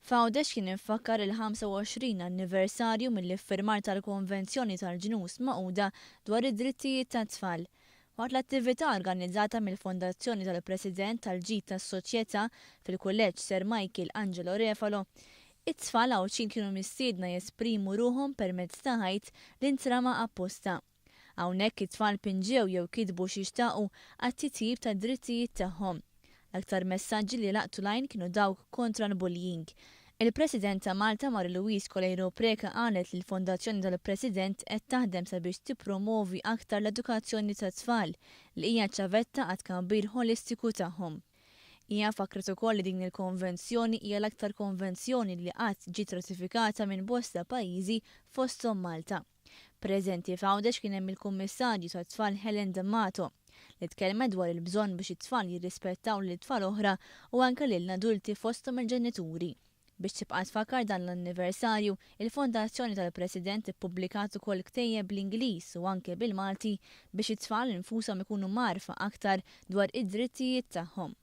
F'Għawdex kien imfakkar il-25 anniversarju mill-iffirmar tal-Konvenzjoni tal-Ġnus Magħquda dwar id-Drittijiet tat-Tfal. Waqt l-attività organizzata mill-Fondazzjoni tal-President tal-Ġid tas-Soċjetà fil-Kulleġġ Sir Michael Angelo Refalo, it-tfal Għawdxin kienu mistiedna jesprimu ruħhom permezz ta' ħajt li ntrama apposta. Hawnhekk it-tfal pinġew jew kitbu xi xtaqu għat-titjib tad-drittijiet tagħhom. L-aktar messaġġi li laqtu l-għajn kienu dawk kontra l-bullying. Il-President ta' Malta Marie Louise Coleiro Preca qalet li l-Fondazzjoni tal-President qed taħdem sabiex tippromovi aktar l-edukazzjoni tat-tfal, li hija ċ-ċavetta għat-tkabbir ħolistiku tagħhom. Hija fakkret ukoll li din il-konvenzjoni hija l-aktar konvenzjoni li qatt ġiet ratifikata minn bosta pajjiżi fosthom Malta. Preżenti f'Għawdex kien hemm il-Kummissarju tat-Tfal Helen D'Amato, li tkellmet dwar il-bżonn biex it-tfal jirrispettaw lil tfal oħra u anke lil adulti fosthom il-ġenituri. Biex tibqa' tfakkar dan l-anniversarju, il-Fondazzjoni tal-President ippubblikat ukoll ktejjeb bl-Ingliż u anke bil-Malti biex it-tfal infushom ikunu mgħarrfa aktar dwar id-drittijiet tagħhom.